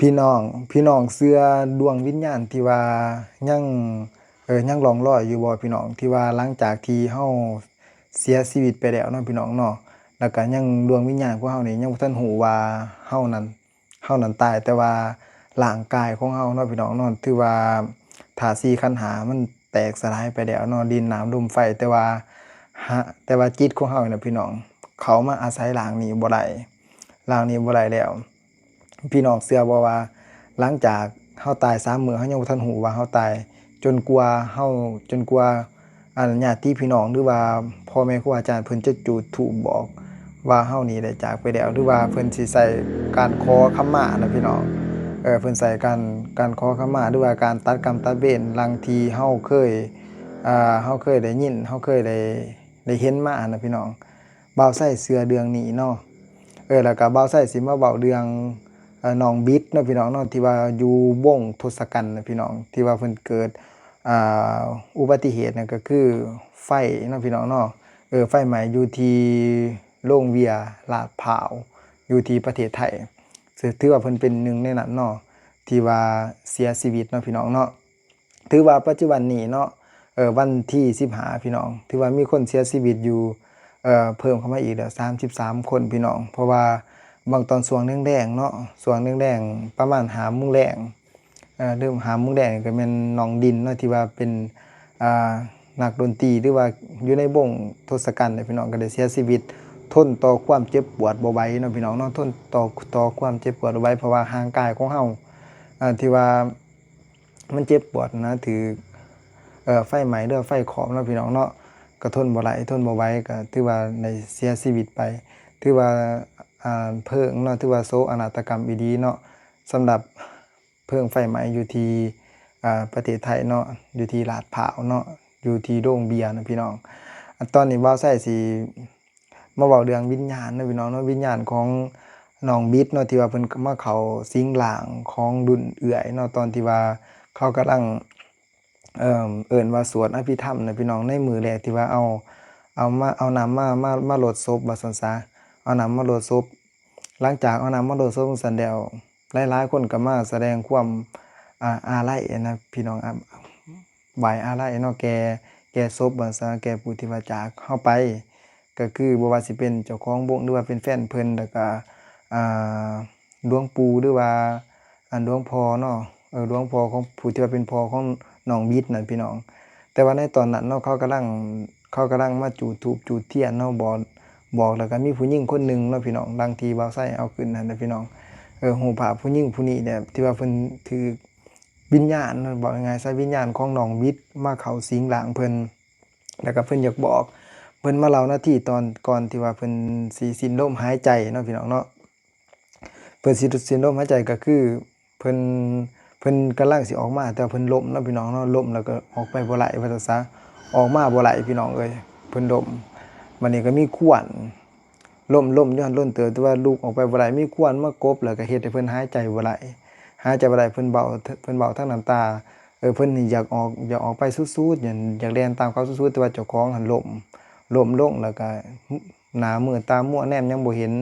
ພີ່ນ້ອງ ພີ່ນ້ອງເຊື່ອດວງວິນຍານທີ່ວ່າຍັງ ເອີ ຍັງລ່ອງລອຍຢູ່ບໍ່ພີ່ນ້ອງ? ທີ່ວ່າຫຼັງຈາກທີ່ເຮົາເສຍຊີວິດໄປແລ້ວເນາະພີ່ນ້ອງເນາະ ແລ້ວກະຍັງ ດວງວິນຍານຂອງເຮົານີ້ຍັງບໍ່ທັນຮູ້ວ່າເຮົານັ້ນ ເຮົານັ້ນຕາຍ ແຕ່ວ່າຮ່າງກາຍຂອງເຮົາເນາະພີ່ນ້ອງເນາະ ຖືວ່າທາດສີ່ຂັນຫ້າມັນແຕກສະຫຼາຍໄປແລ້ວເນາະ ດິນ ນ້ຳ ລົມ ໄຟ ແຕ່ວ່າ ຮະ ແຕ່ວ່າຈິດຂອງເຮົານີ້ນະພີ່ນ້ອງ ເຂົ້າມາອາໄສຮ່າງນີ້ບໍ່ໄດ້ ຮ່າງນີ້ບໍ່ໄດ້ແລ້ວ. ພີ່ນ້ອງເຊື່ອບໍ່ວ່າ ຫຼັງຈາກເຮົາຕາຍສາມມື້ ເຮົາຍັງບໍ່ທັນຮູ້ວ່າເຮົາຕາຍ ຈົນກວ່າເຮົາ ຈົນກວ່າ ອັນ ຍາດຕິພີ່ນ້ອງ ຫຼືວ່າພໍ່ແມ່ຄູອາຈານເພິ່ນຈະຈູດທູບບອກວ່າເຮົານີ້ໄດ້ຈາກໄປແລ້ວ ຫຼືວ່າເພິ່ນຊິໃສ່ການຂໍຂະມານະພີ່ນ້ອງ ເອີ ເພິ່ນໃສ່ການ ການຂໍຂະມາ ຫຼືວ່າການຕັດກຳຕັດເວນ ດັ່ງທີ່ເຮົາເຄີຍ ເຮົາເຄີຍໄດ້ຍິນ ເຮົາເຄີຍໄດ້ ໄດ້ເຫັນມານະພີ່ນ້ອງ. ບ່າວໄຊເຊື່ອເລື່ອງນີ້ເນາະ ເອີ ແລ້ວກະບ່າວໄຊຊິມາເວົ້າເລື່ອງ ເອີ ນ້ອງບິດເນາະພີ່ນ້ອງເນາະ ທີ່ວ່າຢູ່ວົງທົດສະກັນນະພີ່ນ້ອງ ທີ່ວ່າເພິ່ນເກີດ ອ່າ ອຸບັດຕິເຫດນັ້ນກະຄືໄຟເນາະພີ່ນ້ອງເນາະ ເອີ ໄຟໄໝ້ຢູ່ທີ່ໂລງເບຍລາດພ້າວ ຢູ່ທີ່ປະເທດໄທ ຖືວ່າເພິ່ນເປັນໜຶ່ງໃນນັ້ນເນາະ ທີ່ວ່າເສຍຊີວິດເນາະພີ່ນ້ອງເນາະ. ຖືວ່າປັດຈຸບັນນີ້ເນາະ ເອີ ວັນທີສິບຫ້າພີ່ນ້ອງ ຖືວ່າມີຄົນເສຍຊີວິດຢູ່ ເອີ ເພີ່ມເຂົ້າມາອີກແລ້ວສາມສິບສາມຄົນພີ່ນ້ອງ ເພາະວ່າບາງຕອນຊ່ວງແລງໆເນາະ ຊ່ວງແລງໆ ປະມານຫ້າໂມງແລງ ເອີ ຫຼືຫ້າໂມງແລງນີ້ກະແມ່ນນ້ອງດິນເນາະ ທີ່ວ່າເປັນ ອ່າ ນັກດົນຕີ ຫຼືວ່າຢູ່ໃນວົງທົດສະກັນນີ້ພີ່ນ້ອງ ກະໄດ້ເສຍຊີວິດ ທົນຕໍ່ຄວາມເຈັບປວດບໍ່ໄຫວເນາະພີ່ນ້ອງເນາະ ທົນຕໍ່ ຕໍ່ຄວາມເຈັບປວດບໍ່ໄຫວ ເພາະວ່າຮ່າງກາຍຂອງເຮົາ ເອີ ທີ່ວ່າ ມັນເຈັບປວດນະ ຖືກ ເອີ ໄຟໄໝ້ ຫຼືວ່າໄຟຄອກເນາະພີ່ນ້ອງເນາະ ກະທົນບໍ່ໄດ້ ທົນບໍ່ໄຫວ ກະຖືວ່າໄດ້ເສຍຊີວິດໄປ ຖືວ່າ ອ່າ ເພີງເນາະ ຖືວ່າໂສກະນາດຕະກຳອີ່ຫຼີເນາະ ສຳລັບເພີງໄຟໄໝ້ຢູ່ທີ່ ອ່າ ປະເທດໄທເນາະ ຢູ່ທີ່ລາດພ້າວເນາະ ຢູ່ທີ່ໂລງເບຍນະພີ່ນ້ອງ. ອັນ ຕອນນີ້ບ່າວໄຊຊິ ມາເວົ້າເລື່ອງວິນຍານເນາະພີ່ນ້ອງເນາະ ວິນຍານຂອງນ້ອງບິດເນາະ ທີ່ວ່າເພິ່ນມາເຂົ້າສິງຮ່າງຂອງລຸ້ນເອື້ອຍເນາະ ຕອນທີ່ວ່າເຂົາກຳລັງ ເອີ່ມ ເອີ້ນວ່າສວດອະພິທຳນະພີ່ນ້ອງ ໃນມື້ແລກທີ່ວ່າເອົາ ເອົາມາ ເອົານ້ຳມາ ມາ ມາລົດສົບວ່າຊັ້ນຊະ ເອົານ້ຳມາລົດສົບ ຫຼັງຈາກເອົານ້ຳມາລົດສົບຈັ່ງຊັ້ນແລ້ວ ຫຼາຍໆຄົນກະມາສະແດງຄວາມ ອາ ອາໄລນະພີ່ນ້ອງ ອາ ໄວ້ອາໄລເນາະ ແກ່ ແກ່ສົບວ່າຊະ ແກ່ຜູ້ທີ່ວ່າຈາກເຮົາໄປ ກະຄືບໍ່ວ່າຊິເປັນເຈົ້າຂອງວົງ ຫຼືວ່າເປັນແຟນເພິ່ນ ແລ້ວກະ ອ່າ ຫຼວງປູ່ ຫຼືວ່າ ອັນ ຫຼວງພໍ່ເນາະ ເອີ ຫຼວງພໍ່ຂອງຜູ້ທີ່ວ່າເປັນພໍ່ຂອງນ້ອງບິດນັ້ນພີ່ນ້ອງ. ແຕ່ວ່າໃນຕອນນັ້ນເນາະ ເຂົາກຳລັງ ເຂົາກຳລັງມາຈູດທູບຈູດທຽນເນາະ ບອກ ບອກ ແລ້ວກະມີຜູ້ຍິງຄົນໜຶ່ງເນາະພີ່ນ້ອງ ດັ່ງທີ່ບ່າວໄຊເອົາຂຶ້ນຫັ້ນນະພີ່ນ້ອງ ເອີ ຮູບພາບຜູ້ຍິງຜູ້ນີ້ແຫຼະ ທີ່ວ່າເພິ່ນຖືກ ວິນຍານເນາະ ເວົ້າງ່າຍໆຊະ ວິນຍານຂອງນ້ອງບິດມາເຂົ້າສິງຮ່າງເພິ່ນ ແລ້ວກະເພິ່ນຢາກບອກ ເພິ່ນມາເລົ່ານາທີຕອນກ່ອນທີ່ວ່າເພິ່ນຊິສິ້ນລົມຫາຍໃຈເນາະພີ່ນ້ອງເນາະ ເພິ່ນຊິສິ້ນລົມຫາຍໃຈ ກະຄືເພິ່ນ ເພິ່ນກຳລັງຊິອອກມາ ແຕ່ວ່າເພິ່ນລົ້ມເນາະພີ່ນ້ອງເນາະ ລົ້ມແລ້ວກະອອກໄປບໍ່ໄດ້ວ່າຊັ້ນຊະ ອອກມາບໍ່ໄດ້ພີ່ນ້ອງເອີຍ ເພິ່ນລົ້ມ ບາດນີ້ກະມີຄວັນ ລົ້ມ ລົ້ມຢູ່ຫັ້ນດົນເຕີບ ແຕ່ວ່າລຸກອອກໄປບໍ່ໄດ້ ມີຄວັນມາກົບ ແລ້ວກະເຮັດໃຫ້ເພິ່ນຫາຍໃຈບໍ່ໄດ້ ຫາຍໃຈບໍ່ໄດ້ ເພິ່ນເວົ້າ ເພິ່ນເວົ້າທັງນ້ຳຕາ ເອີ ເພິ່ນນີ້ຢາກອອກ ຢາກອອກໄປສຸດໆ ຢາກ ຢາກແລ່ນຕາມເຂົາສຸດໆ ແຕ່ວ່າເຈົ້າຂອງຫັ້ນລົ້ມ ລົ້ມລົງ ແລ້ວກະໜ້າມືດຕາມົວ ແນມຍັງບໍ່ເຫັນ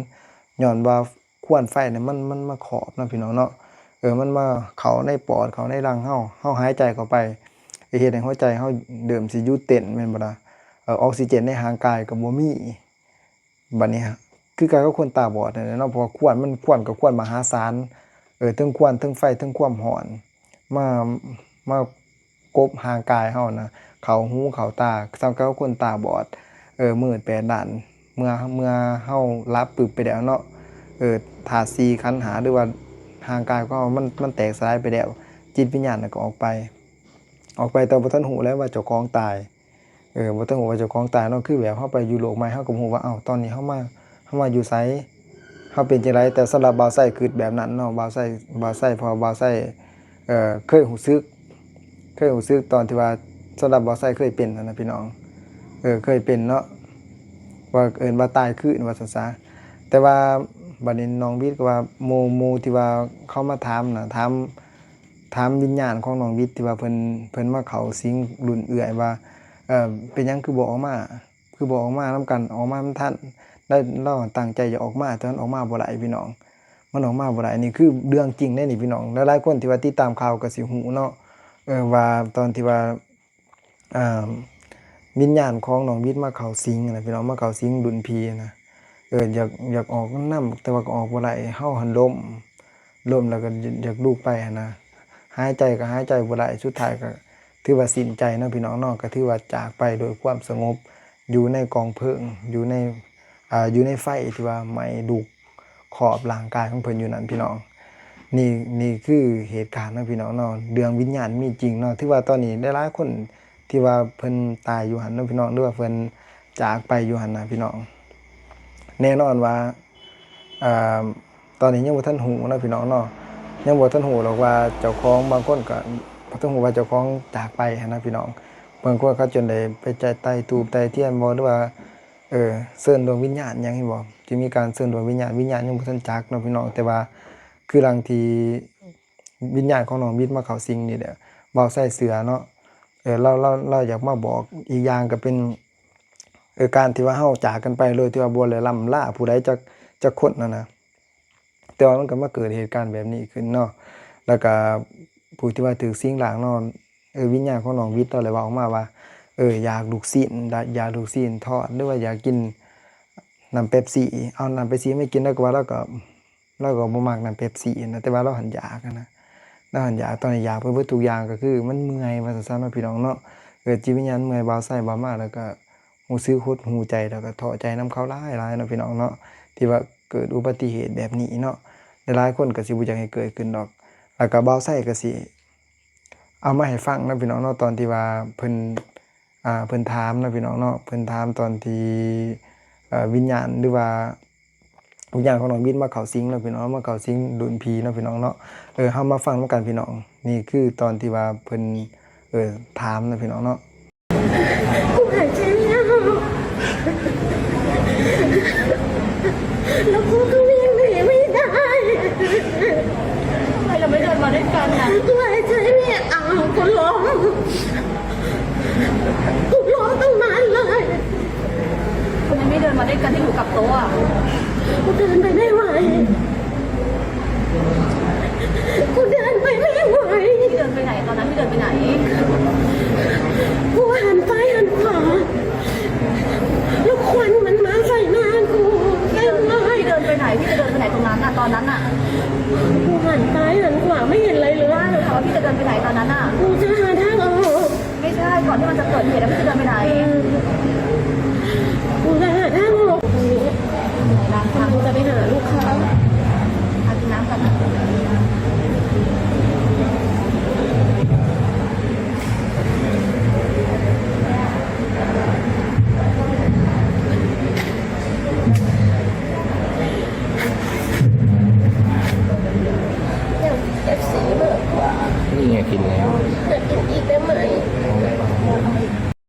ຍ້ອນວ່າຄວັນໄຟນີ້ມັນ ມັນມາຄອບເນາະພີ່ນ້ອງເນາະ ເອີ ມັນມາເຂົ້າໃນປອດ ເຂົ້າໃນຫຼັງເຮົາ ເຮົາຫາຍໃຈເຂົ້າໄປ ເຮັດໃຫ້ຫົວໃຈເຮົາເລີ່ມຊິຢຸດເຕັ້ນແມ່ນບໍ່ລະ ເອີ ອອກຊີເຈນໃນຮ່າງກາຍກະບໍ່ມີ. ບາດນີ້ຄືກັນກັບຄົນຕາບອດນັ້ນແຫຼະເນາະ ເພາະວ່າຄວັນມັນ ຄວັນກະຄວັນມະຫາສານ ເອີ ເທິງຄວັນ ເທິງໄຟ ເທິງຄວາມຮ້ອນ ມາ ມາກົບຮ່າງກາຍເຮົານະ ເຂົ້າຫູເຂົ້າຕາ ສ່ຳກັບຄົນຕາບອດ ເອີ ມືດແປດດ້ານ ເມື່ອ ເມື່ອເຮົາຫຼັບປຶບໄປແລ້ວເນາະ ເອີ ທາດສີ່ຂັນຫ້າ ຫຼືວ່າຮ່າງກາຍຂອງເຮົາມັນ ມັນແຕກສະລາຍໄປແລ້ວ ຈິດວິນຍານນັ້ນກະອອກໄປ ອອກໄປ ແຕ່ບໍ່ທັນຮູ້ແຫຼະວ່າເຈົ້າຂອງຕາຍ ເອີ ບໍ່ຕ້ອງຮູ້ວ່າເຈົ້າຂອງຕາຍເນາະ ຄືແບບເຮົາໄປຢູ່ໂລກໃໝ່ ເຮົາກະບໍ່ຮູ້ວ່າ ເອົ້າ ຕອນນີ້ເຮົາມາ ເຮົາມາຢູ່ໃສ ເຮົາເປັນຈັ່ງໃດ ແຕ່ສຳລັບບ່າວໄຊຄຶດແບບນັ້ນເນາະ ບ່າວໄຊ ບ່າວໄຊ ເພາະວ່າບ່າວໄຊ ເອີ ເຄີຍຮູ້ສຶກ ເຄີຍຮູ້ສຶກຕອນທີ່ວ່າ ສຳລັບບ່າວໄຊເຄີຍເປັນຫັ້ນນະພີ່ນ້ອງ ເອີ ເຄີຍເປັນເນາະ ວ່າເອີ້ນວ່າຕາຍຄືນວ່າຊັ້ນຊະ ແຕ່ວ່າບາດນີ້ນ້ອງບິດກະວ່າ ໝູ່ ໝູ່ທີ່ວ່າເຂົາມາຖາມນະ ຖາມ ຖາມວິນຍານຂອງນ້ອງບິດທີ່ວ່າເພິ່ນ ເພິ່ນມາເຂົ້າສິງລຸ້ນເອື້ອຍວ່າ ເອີ ເປັນຫຍັງຄືບໍ່ອອກມາ ຄືບໍ່ອອກມານຳກັນ ອອກມາມັນທັນ ລາວ ລາວຕັ້ງໃຈຢາກອອກມາ ແຕ່ມັນອອກມາບໍ່ໄດ້ພີ່ນ້ອງ ມ ມັນອອກມາບໍ່ໄດ້. ນີ້ຄືເລື່ອງຈິງເດ້ນີ້ພີ່ນ້ອງ. ຫຼາຍໆຄົນທີ່ວ່າຕິດຕາມຂ່າວກໍຊິຮູ້ເນາະ ເອີ ວ່າຕອນທີ່ວ່າ ອ່າ ວິນຍານຂອງນ້ອງວິດມາເຂົ້າສິງນະພີ່ນ້ອງ, ມາເຂົ້າສິງລຸ້ນພີ່ນະ. ເອີ ຢາກ ຢາກອອກນຳ ແຕ່ວ່າກໍອອກບໍ່ໄດ້. ເຮົາຫັ້ນລົ້ມ ລົ້ມແລ້ວກໍຢາກລຸກໄປຫັ້ນນະ, ຫາຍໃຈກໍຫາຍໃຈບໍ່ໄດ້. ສຸດທ້າຍກໍຖືວ່າສິ້ນໃຈເນາະພີ່ນ້ອງເນາະ. ກໍຖືວ່າຈາກໄປໂດຍຄວາມສະຫງົບ ຢູ່ໃນກອງເພີງ ຢູ່ໃນ ອ່າ ຢູ່ໃນໄຟທີ່ວ່າໄໝ້ລຸກ ຄອບຮ່າງກາຍຂອງເພິ່ນຢູ່ນັ້ນພີ່ນ້ອງ. ນີ້ ນີ້ຄືເຫດການເນາະພີ່ນ້ອງເນາະ, ເລື່ອງວິນຍານມີຈິງເນາະ. ຖືວ່າຕອນນີ້ຫຼາຍໆຄົນທີ່ວ່າເພິ່ນຕາຍຢູ່ຫັ້ນເນາະພີ່ນ້ອງ ຫຼືວ່າເພິ່ນຈາກໄປຢູ່ຫັ້ນນະພີ່ນ້ອງ. ແນ່ນອນວ່າ ເອີ ຕອນນີ້ຍັງບໍ່ທັນຮູ້ເນາະພີ່ນ້ອງເນາະ, ຍັງບໍ່ທັນຮູ້ດອກວ່າເຈົ້າຂອງ ບາງຄົນກໍບໍ່ທັນຮູ້ວ່າເຈົ້າຂອງຈາກໄປຫັ້ນນະພີ່ນ້ອງ. ບາງຄົນເຂົາຈົນໄດ້ໄປໄຕ້ທູບໄຕ້ທຽນບໍ່ ຫຼືວ່າ ເອີ ເຊີນດວງວິນຍານຫຍັງ ເຫັນບໍ່? ຈະມີການເຊີນດວງວິນຍານ, ວິນຍານຍັງບໍ່ທັນຈັກເນາະພີ່ນ້ອງ. ແຕ່ວ່າຄືຫຼັງທີ່ວິນຍານຂອງນ້ອງວິດມາເຂົ້າສິງນີ້ແຫຼະ ບ່າວໄຊເຊື່ອເນາະ. ເອີ ລາວ ລາວ ລາວຢາກມາບອກ. ອີກຢ່າງກໍເປັນ ເອີ ການທີ່ວ່າເຮົາຈາກກັນໄປໂດຍທີ່ວ່າບໍ່ໄດ້ລ່ຳລາຜູ້ໃດຈັກ ຈັກຄົນຫັ້ນນະ. ແຕ່ວ່າມັນກໍມາເກີດເຫດການແບບນີ້ຂຶ້ນເນາະ. ແລ້ວກໍຜູ້ທີ່ວ່າຖືກສິງຮ່າງເນາະ ເອີ ວິນຍານຂອງນ້ອງວິດ ລາວເລີຍເວົ້າອອກມາວ່າ ເອີ ຢາກລູກຊີ້ນ ຢາກລູກຊີ້ນທອດ ຫຼືວ່າຢາກກິນນ້ຳເປັບຊີ. ເອົານ້ຳເປັບຊີມາກິນ ລາວກໍວ່າ ລາວກໍ ລາວກໍບໍ່ມັກນ້ຳເປັບຊີນະ, ແຕ່ວ່າລາວຫັ້ນຢາກຫັ້ນນະ. ລາວຫັ້ນຢາກ ຕອນນີ້ຢາກໄປເບິດທຸກຢ່າງ ກໍຄືມັນເມື່ອຍວ່າຊັ້ນຊະເນາະພີ່ນ້ອງເນາະ. ເກີດຈິດວິນຍານເມື່ອຍ ບ່າວໄຊ ເວົ້າມາ ແລ້ວກໍ ຮູ້ສຶກຫົດຫູ່ໃຈ ແລ້ວກໍທໍ້ໃຈນຳເຂົາຫຼາຍໆເນາະພີ່ນ້ອງເນາະ ທີ່ວ່າເກີດອຸບັດຕິເຫດແບບນີ້ເນາະ. ຫຼາຍໆຄົນກໍຊິບໍ່ຢາກໃຫ້ເກີດຂຶ້ນດອກ. ແລ້ວກໍບ່າວໄຊກໍຊິເອົາມາໃຫ້ຟັງເນາະພີ່ນ້ອງເນາະ, ຕອນທີ່ວ່າເພິ່ນ ອ່າ ເພິ່ນຖາມເນາະພີ່ນ້ອງເນາະ, ເພິ່ນຖາມຕອນທີ່ ເອີ ວິນຍານ ຫຼືວ່າ ວິນຍານຂອງນ້ອງວິດມາເຂົ້າສິງເນາະພີ່ນ້ອງ, ມາເຂົ້າສິງລຸ້ນພີ່ເນາະພີ່ນ້ອງເນາະ. ເອີ ເຮົາມາຟັງນຳກັນພີ່ນ້ອງ. ນີ້ຄືຕອນທີ່ວ່າເພິ່ນ ເອີ ຖາມເນາະພີ່ນ້ອງເນາະ. กูหายใจไม่ออก แล้วกูก็วิ่งหนีไม่ได้ ทำไมเราไม่เดินมาด้วยกันน่ะ กูหายใจไม่ออก กูร้อง กูร้องตั้งนานเลย ทำไมไม่เดินมาด้วยกันที่หนูกับโต๊ะอะ กูเดินไปไม่ไหว กูเดินไปไม่ไหว พี่เดินไปไหน ตอนนั้นพี่เดินไปไหน กูหันซ้ายหันขวา แล้วควันมันมาใส่หน้ากูเต็มเลย พี่เดินไปไหน พี่จะเดินไปไหนตรงนั้นน่ะ ตอนนั้นน่ะ กูหันซ้ายหันขวาไม่เห็นอะไรเลย แล้วพี่จะเดินไปไหนตอนนั้นน่ะ กูจะหาทางออก ไม่ใช่ ก่อนที่มันจะเกิดเหตุแล้วพี่จะเดินไปไหน อืม กูจะหาทางออกตรงนี้ กำลังจะไปหาลูกค้า เอากินน้ำก่อนนะ เอฟซี เบิกว่า นี่ไงกินแล้ว อยากกินอี